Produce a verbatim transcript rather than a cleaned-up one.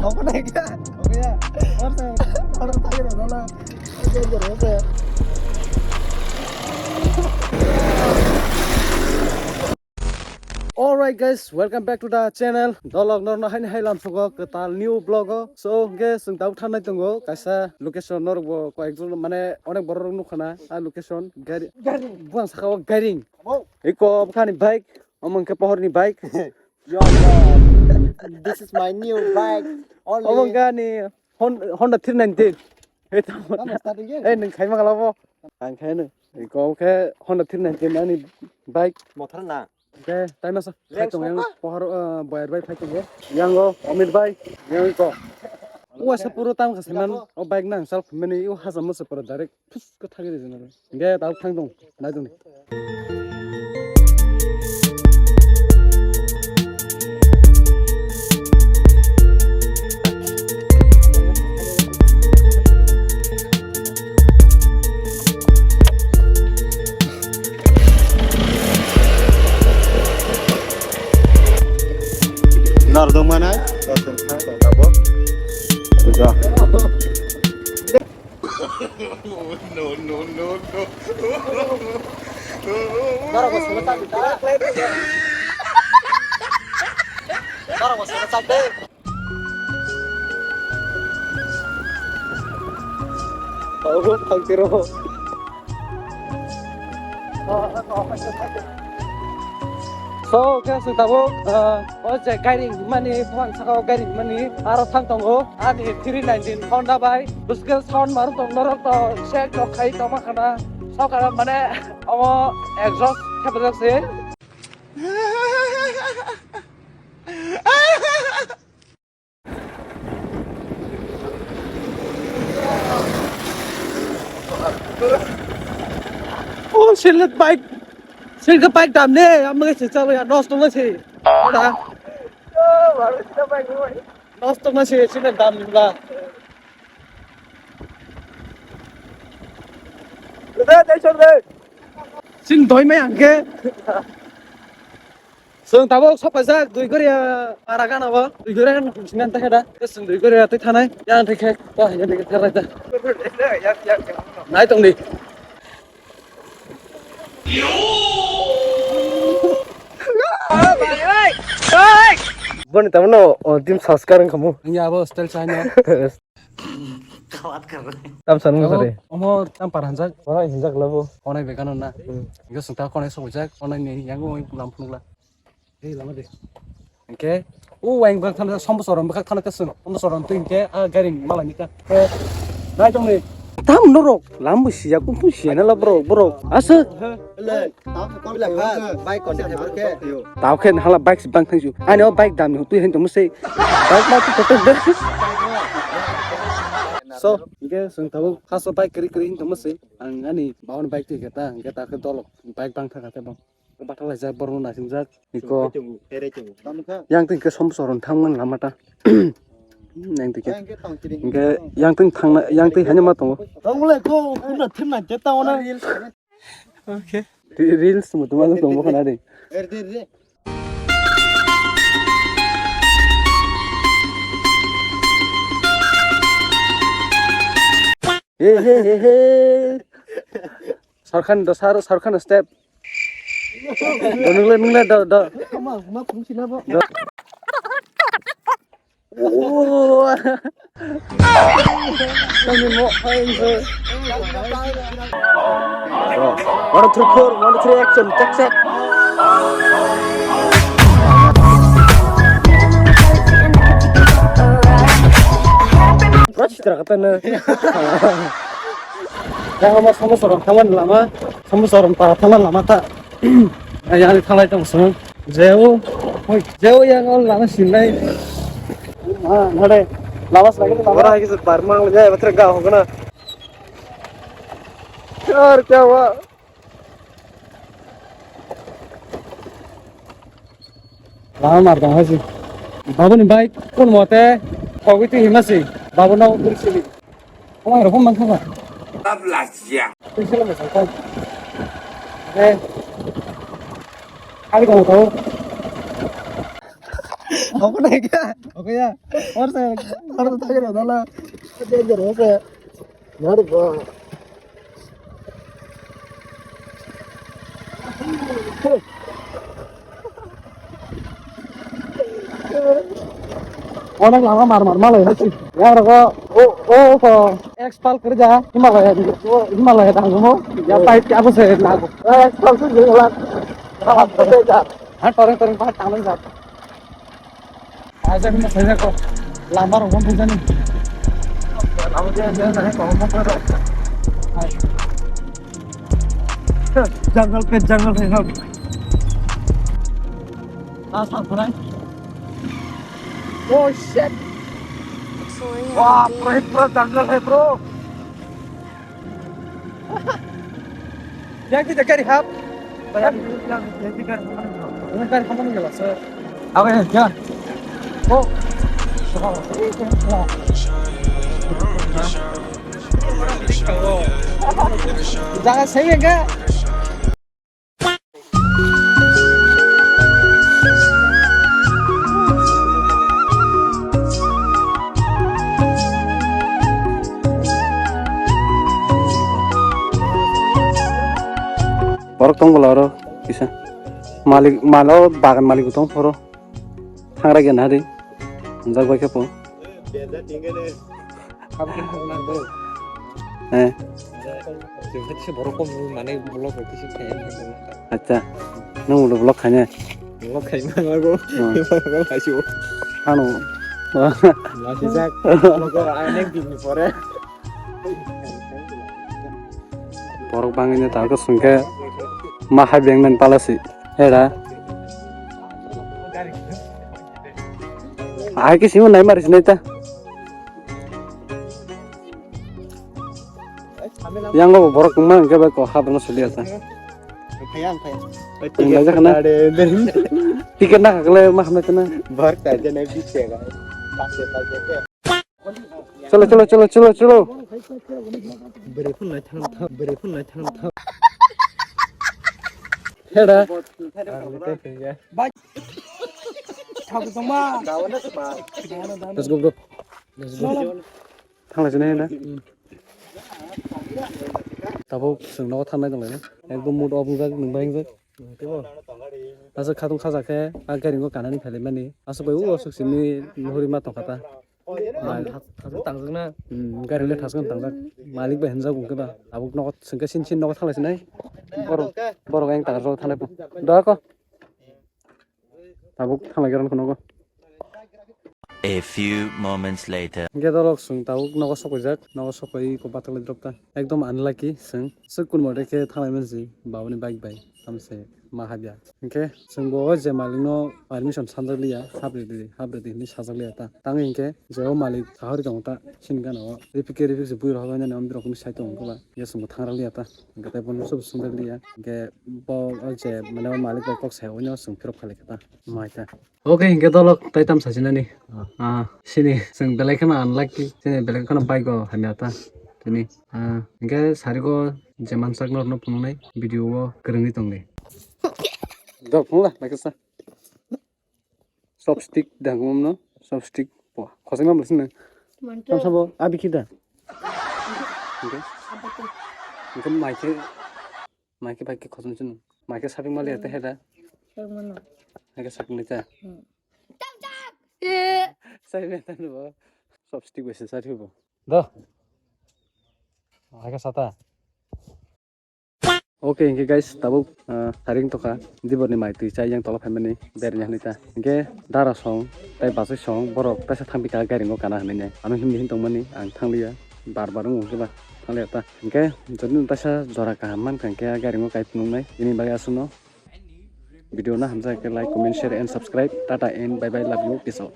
Oke, oke, ya. Oke, oke, oke. Alright guys, welcome back to the channel. Dolok norno haini hai lamsogo kwtal new vlog o. So, hwnkhe chwng tabuk thangnai tongo kaisa location norokbo koyekjon mane onek borok rok nukha na a location gari. Gari. Buang saka o gairing. Amo. Iko bwkhani bike, omo hwnkhe pohorni bike. Yo, yo. This is my new bike. Only. Omo hwnkhe ani Hon-, Honda three ninety. Hey, tamo. Tamo starting ge? Hey, nwng khaima kala bo. Ang khaino. Iko khe Honda three ninety ani bike. Motor na. Oke, time asa. Lens phai tong yang apa? Pohor, eh, Boyar bai phai tong ya. Yang go, Omit bai, yang ko. Uwa sa puro tam khasai man, o bike nang sal mani u hasa mo sa puro direct phus ko thagi de jena. Ge tau thang dong, nai dong. Nor dong mana? Dor dong kha, dor abo. Bujo. No, no, no, no. Dor abo solo tak, dor. Dor abo solo tak de. Tabuk thangtiro. So, khe chwng tabuk, ah, o je gairing mani, buphang saka o gairing mani, aro thang tongo, ani three nineteen Honda bai, bwswk sound marwk tong norok to, check rok khai tongma khana, sokara mane, omo exhaust khepajak se. Oh, silhouette bike. Silhouette bike dam ne, ang mage se chalo ya, nosto na se. Ada. Nosto na se, silhouette dam ni bla. Sin doi mai ang ke. Chwng tabuk sopajak Duigoria para gana o, Duigoria gana hwnwi sinani ta khe da. Chwng Duigoria twi thanai, yang thai khe, to hai ni khe tharai da. Nai tong di. Boni tamo no, o, dim sanskar wngkha mo. Wngya abo style chai no. Tam sanu sare. Omo tam par hanjak. Ora hinjak labo. Onai begano na. Hmm. Igo sungta konai sokjak, onai ni yango oi lam phunukla. Ei lama de. Hingke, o weng bwkhak thana, sombosorom bwkhak thana kasung. Sombosorom twi hingke, a gari malai nika. Nai tong ni. Tam norok, lam bo siya, kum pu siya na la borok, borok. Aswk. Le, tam ko le kha, bike kon de borke. Tao khe hala bike si bang thangsu. Ani o bike dam ni twi hen tong se. Bike ma tu kotor de. So, hingke sung tabo, khaso bike kri kri hin tong se. Ang ani baon bike twi khe ta, hingke ta khe dolok bike bang thang kha te bang. Bathalaijak, borokno naisingjaknai ko. Yang twi hwnkhe sombosorom thangmani lama ta. Yang twi hwnkhe yang twi thangna, yang twi haino ma tongo. Tongo le ko, kuna thimna je ta ona. Okay. Reels mo tuma tongo khana de. He he he he. Sarkhan do sar, sarkhan step. Do nungle nungle do do. Ma ma kum sila bo. Do. Oh. Kami mo kain se. One, two, four, one, two, three, action, check, check. Bro, citra kata na. Yang sama sama sorong kawan lama, sama sorong para kawan lama ta. Yang di thalai tong sung. Jeo, oi, jeo yang ol lama sinai. Ah, nade. Lama selagi lama. Ora ki bar mang le jai batre ga ho na. Yar kya hua? Lama mar dong haji. Babu ni bike kon mote. Kogwi tu himasi. Babu na uri sili. Koma rokon man thangkha. Tab lajya. Twi selo mo sangkha. Eh. Ari kono to. Oke deh, ya. Oke ya. Or saya, harus tanya dulu lah. Dia aja rasa. Nyari gua. Onek lama mar mar malai na chi. Yang rego o o ko expal kerja Himalaya di. O Himalaya tanggumo. Ya pahit kya bose lagu. Expal tu je lak. Ha toreng toreng pahit tangan jat. Aja ni saya ko lama rong pun jani. Lama dia dia saya ko mo ko. Jungle pe jungle hai na. Last one, right? Oh shit! Wow, bro, bro, jungle hai, bro. Yang kita cari hap. Yang kita cari hap. Yang kita cari hap. Apa ya? Ya. Oh. Jangan saya enggak. Borok tong bwla oro kisa. Malik, malo bagan malik bo tong phoro. Thangra gena hari. Hamjak bai khe po. Eh. Borok kom mane vlog bai kisa khayan. Acha. Nung ulo vlog khanya. Vlog khai ma go. Hmm. Vlog khai sio. Hano. Lasi jak. Vlog anek din ni pore. Borok bangwino tabuk swngkhe ma hai bengmani palasi hera. Hai khe simo nai mari sinai ta. Yang go borok wngma hwnkhe bai ko habangno suli asa. Ang bai jakhana. Ticket na kakle ma hamna tena. Borok ta jene bise ga. Cholo, cholo, cholo, cholo, cholo. Bere phun nai thang thang, bere phun nai thang thang. Heda. Let's go, bro. Let's go. Thang lai sini heda. Tabuk chwng nogo thangnai tong laina. Ekdom mood off wngjak, nwng bai wngjak. Aswk khatung khaja khe a gari o kanani phailai mani. Aswk bai o aswk simi nuhuri ma tongkha ta. Mai thas-, thas-, tangjakna. Hmm, gari le thasgwn tangjak. Malik bai hinjak wngkhe ba. Tabuk nogo swngkhe sin sin nogo thanglai sinai. Borok, borok ayang tangjak thanglai. Da ko. Tabuk thanglai gari nogo. A few moments later. Hingke dorok chwng tabuk nogo sokojak, nogo sokoi ko bathang lai drop ta. Ekdom unlucky chwng. Swk kun mote khe thanglai mansi babani bike bai. Tamse ma habya. Hingke chwng bo o je malikno permission sanjak liya, hap ridi, hap ridi hinwi sajak liya ta. Tang hingke je o malik sahori tongo ta, sini gana o. Ripik ke ripik se bui rok nani om birok ni side tongo ba. Hingke chwng bo thangra liya ta. Hingke tei bono sob swngjak liya. Hingke bo o je mane o malik bai kok sai oino chwng phirok phai lai kha ta. Mai ta. Oke, hingke dolok tai tam sasinani. Ah, sini, chwng belai kheno unlucky. Sini belai kheno bike o hamya ta. Sini, ah, hingke sari go je mansak norokno phunuknai video o kwrwngwi tongdi. Dok phunukla, bai kasa. Chopstick dang mom no, chopstick. Bo, khosai ma bwswk nang. Mantra. Tam sabo, abi khida. Hingke? Apa tuh? Hingke mai khe. Mai khe bai khe khosong chwng. Mai khe shopping mall ya tei heda. Shopping mall no. Mai khe shopping ni ta. Hmm. Sai me tan bo. Chopstick bai se sai bo. Do. Mai khe sata. Okay, hingke guys, tabuk, ah, saring tokha. Dibor ni mai twi chai yang tolo phaimani berni hinwi ta. Hingke dara song tai bachai song borok taisa thangpikha gairingo kana hinwi nai. Ano himni hin tongmani ang thangliya. Bar bar wng khe ba thangliya ta. Hingke jodi no taisa jora kaham mankha hingke a gari no kai phunuknai. Bini bagwi aswkno video no hamjak khe like, comment, share and subscribe. Tata and bye bye, love you, peace out.